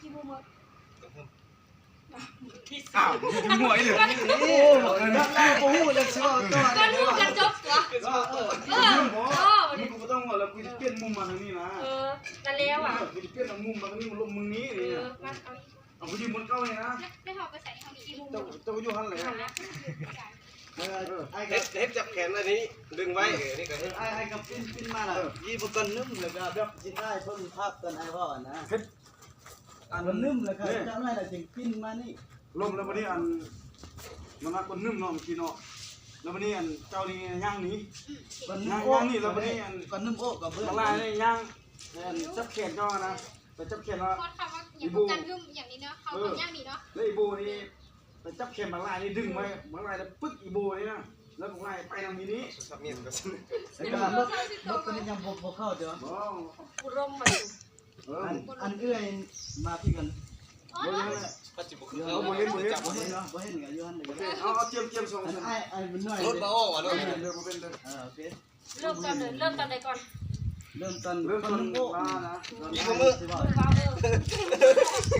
ທີ່ບໍ່ໝົດ ອ້າວ ຫົວອີກເດີ ໂອ້ ໂອ້ ບໍ່ຮູ້ແລ້ວຊິເວົ້າຕໍ່ ກໍຮູ້ກັນຈົບຕົວະ ເອີ ເອີ ເອີ ມຶງກໍບໍ່ຕ້ອງເວົ້າແລ້ວ ກູຊິປ່ຽນມຸມມາທາງນີ້ນະ ເອີ ນັ້ນແຫຼະຫວາ ກູຊິປ່ຽນມຸມມາທາງນີ້ ລົບມຶງນີ້ ເອີ ມາເອົາອີກ ເອົາ ກູຢືມໝົດເກົ່ານີ້ນະ ແລ້ວເຮົາໄປໃສ ເຮົາມີອີກມຸມ ເຈົ້າ ເຈົ້າຢູ່ຫັ້ນແຫຼະ ເອີ ອ້າຍ ເຮັດ ເຮັດຈັບແຂນອັນນີ້ ດຶງໄວ້ ເອີ ນີ້ກໍເຮັດ ອ້າຍ ອ້າຍກໍປິ່ນ ປິ່ນມາລະ ເອີ ຢີບໍ່ກັນໜຶ່ງ ແລ້ວກໍແບບຊິຖ່າຍເບິ່ງພາບຕອນອ້າຍເວົ້າຫັ້ນນະ ເຮັດ ອັນ ມັນໜຶ່ມແລ້ວກໍ ນີ້ ຈັກໜ້ອຍແລ້ວຈຶ່ງປິ່ນມານີ້ ລົມແລ້ວບັດນີ້ ອັນ ມັນມາກົນໜຶ່ມເນາະ ເມື່ອກີ້ເນາະ ແລ້ວບັດນີ້ ອັນ ເຈົ້ານີ້ຍ່າງໜີ ມັນໜຶ່ມ ຍ່າງ ໂອ້ ຍ່າງໜີ ແລ້ວບັດນີ້ ອັນ ກໍໜຶ່ມໂອ້ ກໍເບິ່ງ ບັກຫຼ້ານີ້ຍ່າງ ອັນ ຈັບແຂນເຈົ້າຫັ້ນນະ ໄປຈັບແຂນວ່າ ໂທດຄ່ະ ວ່າຢ່າ ອີໂບ ປ້ອງກັນຫຶ້ມ ອີຫຍັງນີ້ເນາະ ເຮົາ ເອີ ເຮົາຍ່າງໜີເນາະ ແລ້ວອີໂບນີ້ ໄປຈັບແຂນບັກຫຼ້ານີ້ດຶງໄວ້ ບັກຫຼ້າລະປຶກອີໂບນີ້ນະ ແລ້ວບັກຫຼ້າໄປນຳອີນີ້ ສັບໝຽນກໍຊັ້ນ ແລ້ວກໍລົດ ລົດຕົວນີ້ຍັງບໍ່ ບໍ່ເຂົ້າເດີ ບໍ່ ກູລົມມັນ ເອີ ອັນ ອັນເອື້ອຍມາພີ່ກັນ ບໍ່ເຫັນ ເອີ ບໍ່ເຫັນ ບໍ່ເຫັນ ບໍ່ເຫັນເນາະ ບໍ່ເຫັນກໍຢູ່ຫັ້ນເດີ ເອົາ ເອົາ ຕຽມ ຕຽມສອງ ອັນ ອັນ ອ້າຍ ອ້າຍມັນໜ້ອຍ ລົດບໍ່ອອກວ່າ ເອີ ເດີ ບໍ່ເປັນເດີ ເອີ ໂອເຄ ເລີ່ມຕອນໃດ ເລີ່ມຕອນໃດກ່ອນ ເລີ່ມຕອນ ເລີ່ມຕອນ ໂອ້ ມານະ ຍິງມື ເອີ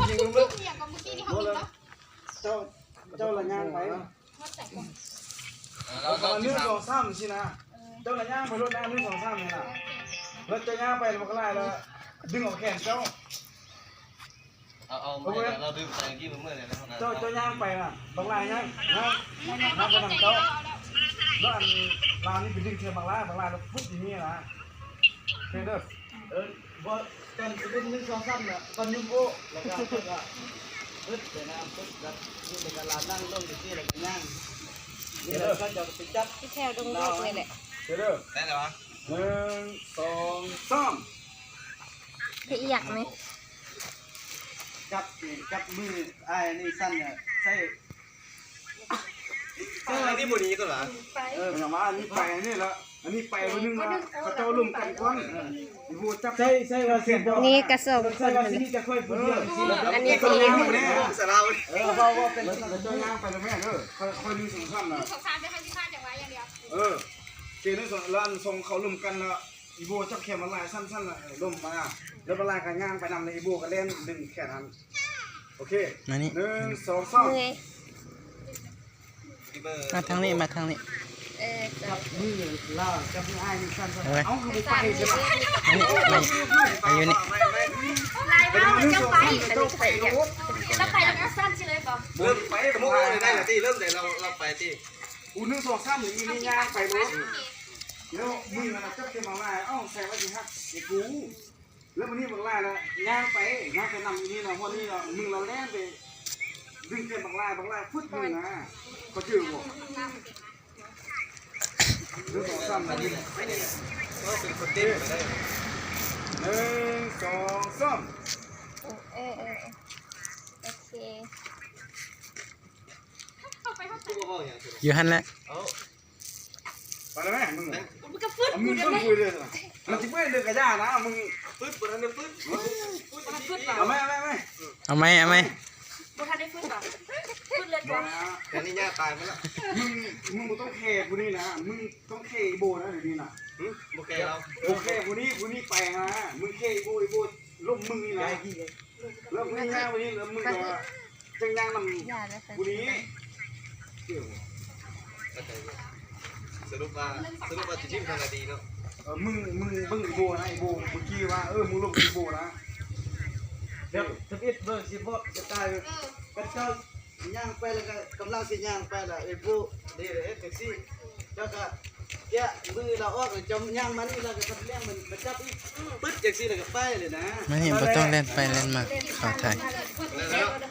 ຍິງມື ອີຫຍັງກໍເມື່ອກີ້ນີ້ເຮົາມີເນາະ ເຈົ້າ ເຈົ້າລະຍ່າງໄປ ເອົາ ໜຶ່ງ ສອງ ສາມ ຊີ້ນະ ເອີ ເຈົ້າລະຍ່າງໄປໂລດນະ ໜຶ່ງ ສອງ ສາມ ນີ້ນະ ແລ້ວເຈົ້າຍ່າງໄປ ແລ້ວບັກຫຼ້າລະດຶງເອົາແຂນເຈົ້າ ເອົາ ເອົາ ເອົາ ລາວດື່ມໄປກີ້ມື້ນັ້ນ ເຈົ້າ ເຈົ້າຍ່າງໄປນະ ບັກຫຼ້າຍ່າງ ຍ່າງ ຍ່າງໄປນຳເຈົ້າ ແລ້ວອັນ ລາວນີ້ໄປດຶງແຂນບັກຫຼ້າ ບັກຫຼ້າລະຟຶດຢູ່ນີ້ນະ ເດີ ເອີ ບໍ່ ກັນຊິເປັນໜຶ່ງ ສອງ ສາມ ນະ ກໍໜຶ່ງໂອ້ ແລ້ວກໍ ແລ້ວກໍຟຶດໄປນະ ຟຶດ ແລ້ວ ແລ້ວກໍລາວນັ່ງລົງຈັ່ງຊີ້ ແລ້ວກໍຍ່າງ ນີ້ແຫຼະ ເຂົາເຈົ້າໄປຈັບ ທີ່ແຖວດົງໂລກນີ້ແຫຼະ ເດີ ໄດ້ແລ້ວຫວາ ໜຶ່ງ ສອງ ສາມ ຄືອີຫຍັງນີ້ ຈັບ ຈັບມືອ້າຍນີ້ຊັ້ນນະ ໃສ່ ເອີ ອັນນີ້ບໍ່ດີກ່ອນຫວາ ເອີ ຫຍັງວ່າອັນນີ້ໄປ ອັນນີ້ລະ ອັນນີ້ໄປຜູ້ໜຶ່ງລະ ເຂົາເຈົ້າລົມກັນກ່ອນ ເອີ ໃສ່ ໃສ່ວ່າຊິ ນີ້ກະສອງຄົນ ໃສ່ວ່າຊິມີແຕ່ຂ້ອຍຜູ້ດຽວ ເອີ ອັນນີ້ຊິ ສາລາວ ເອີ ເວົ້າ ເວົ້າເປັນ ເຈົ້າຍ່າງໄປເດີແມ່ເດີ ຂ້ອຍ ຂ້ອຍໜຶ່ງ ສອງ ສາມ ນະ ໜຶ່ງ ສອງ ສາມ ແຕ່ເຮົາຊິພາດແຕ່ວ່າຢ່າງດຽວ ເອີ ເຕໜຶ່ງ ສອງ ລະອັນ ສອງ ເຂົາລົມກັນລະ ອີໂບຈັບແຂນບັກຫຼ້າຊັ້ນໆ ລະ ເອີ ລົມມາ ແລ້ວບັກຫຼ້າກໍຍ່າງໄປນຳ ແລ້ວອີໂບກໍແລ່ນດຶງແຂນຫັ້ນ ໂອເຄ ມານີ້ ໜຶ່ງ ສອງ ສາມ ເມື່ອຍ ມາທາງນີ້ ມາທາງນີ້ ເອີ ຈັບມືລາວ ຈັບມືອ້າຍນີ້ຊັ້ນໆ ເອົາ ເອົາ ຄືບໍ່ໄປ ມານີ້ ມາຢູ່ນີ້ ລາຍມາເຈົ້າໄປ ເຈົ້າໄປ ລາວໄປແລ້ວກໍສັ້ນຊິເລີຍບໍ່ ເລີ່ມໄປ ບໍ່ໄດ້ລະຕິ ເລີ່ມໄດ້ ລາວ ລາວໄປຕິ ກູໜຶ່ງ ສອງ ສາມ ນີ້ ນີ້ຍ່າງໄປໂລດ ແລ້ວມຶງຫັ້ນນະຈັບຂຶ້ນມາວ່າ ເອົ້າ ໃສ່ວ່າຊິຮັກໃຫ້ກູ ແລ້ວບັດນີ້ບັກຫຼ້ານະຍ່າງໄປ ຍ່າງໄປນຳອີນີ້ນະ ຮອດນີ້ນະ ມຶງລະແລ່ນໄປດຶງແຂນບັກຫຼ້າ ບັກຫຼ້າຟຶດມຶງນະ ເຂົ້າໃຈບໍ່? ໜຶ່ງ ສອງ ສາມ ນະ ໜຶ່ງ ສອງ ສາມ ເອີ ເອີ ເອີ ໂອເຄ ຢູ່ຫັ້ນແຫຼະ ໄປແລ້ວແມ່ ມຶງ ມັນກໍຟຶດ ເອົາມື ກູເດີ ຟຶດ ເລີຍ ມັນຊິເມື່ອຍເລີຍກະຢ່ານະ ມຶງ ຟຶດ ບໍ່ທັນໄດ້ຟຶດ ເອົາໃໝ່ ເອົາໃໝ່ ເອົາໃໝ່ ເອົາໃໝ່ ບໍ່ທັນໄດ້ຟຶດຫວາ ຟຶດເລີຍ ບໍ່ນະ ແຕ່ນີ້ຍ່າຕາຍໄປແລ້ວ ມຶງ ມຶງບໍ່ຕ້ອງແຄຜູ້ນີ້ນະ ມຶງຕ້ອງແຄອີໂບນະ ດຽວນີ້ນະ ຫຶ ບໍ່ແຄລາວ ບໍ່ແຄຜູ້ນີ້ ຜູ້ນີ້ໄປຫາ ມຶງແຄອີໂບ ອີໂບລົ້ມມຶງນີ້ນະ ແລ້ວມຶງຍ່າງໄປນີ້ ແລ້ວມຶງກໍວ່າຈັ່ງຍ່າງນຳຜູ້ນີ້ ສະຫຼຸບວ່າ ສະຫຼຸບວ່າຈະຖິ້ມທາງໃດດີເນາະ ເອີ ມຶງ ມຶງເບິ່ງອີໂບນະ ອີໂບ ເມື່ອກີ້ວ່າ ເອີ ມຶງລົມອີໂບນະ ແບບທຳອິດເບິ່ງຊິບອກສະໄຕລ໌ ເອີ ກັບເຈົ້າຍ່າງໄປ ແລ້ວກໍກຳລັງຊິຍ່າງໄປ ແລ້ວອີໂບນີ້ເຮັດຈັ່ງຊີ້ ເຈົ້າກໍ ເກະມືລາວອອກ ແລ້ວເຈົ້າຍ່າງມານີ້ ລາວກໍທຳແລ້ງມັນມາຈັບອີກ ປຶດຈັ່ງຊີ້ ແລ້ວກໍໄປເລີຍນະ ມານີ້ບໍ່ຕ້ອງແລ່ນໄປແລ່ນມາ ເຂົ້າໄທ ແລ້ວ ແລ້ວ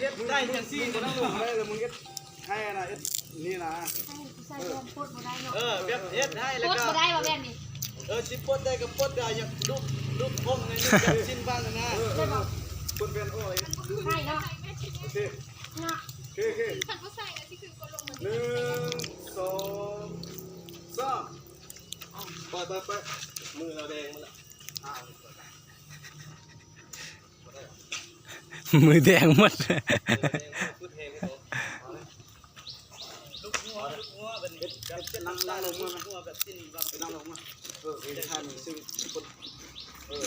ເຮັດໄດ້ຈັ່ງຊີ້ ບໍ່ຕ້ອງລົງໄດ້ແລ້ວ ມຶງເຮັດໃຫ້ນະ ເຮັດນີ້ນະ ໃສ່ລວມປົດບໍ່ໄດ້ເນາະ ເອີ ແບບເຮັດໃຫ້ແລ້ວກໍປົດບໍ່ໄດ້ວ່າແບບນີ້ ເອີ ຊິປົດໄດ້ກໍປົດໄດ້ ຢາກລຸກ ລຸກອົງໃນນີ້ ຢາກຊິນບ້າງນະ ເອີ ເອີ ປົດແວ່ນອອກ ໃຫ້ເນາະ ໂອເຄ ເນາະ ໂອເຄ ໂອເຄ ຄັນບໍ່ໃສ່ກໍຊິຄືກົດລົງມາ ໜຶ່ງ ສອງ ສາມ ໄປ ໄປ ໄປ ມືເຮົາແດງໝົດລະ ອ້າວ ມືແດງໝົດ ເອີ ແດງໝົດ ແຮງ ລຸກຫົວ ລຸກຫົວ ບັດນີ້ ເຮັດ ເຮັດ ນັ່ງ ນັ່ງລົງມາ ລຸກຫົວ ແບບຊິນ ນັ່ງລົງມາ ເອີ ເຮັດທ່ານີ້ ຊິກົດ ເອີ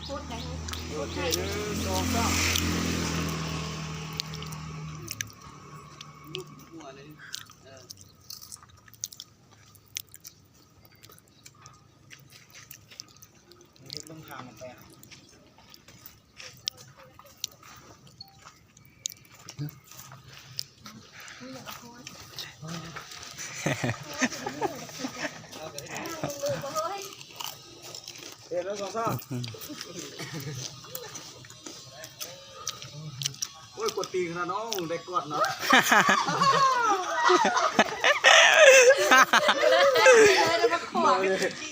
ກົດໄດ້ ໂອເຄ ກົດໄດ້ ໜຶ່ງ ສອງ ສາມ ລຸກຫົວເລີຍ ເອີ ເຮັດເບິ່ງທາງມັນແປ ເຮັດແລ້ວສອງສາມ ໂອ້ຍ ກວດຕີນຂະໜາດນ້ອງ ໄດ້ກອດເນາະ.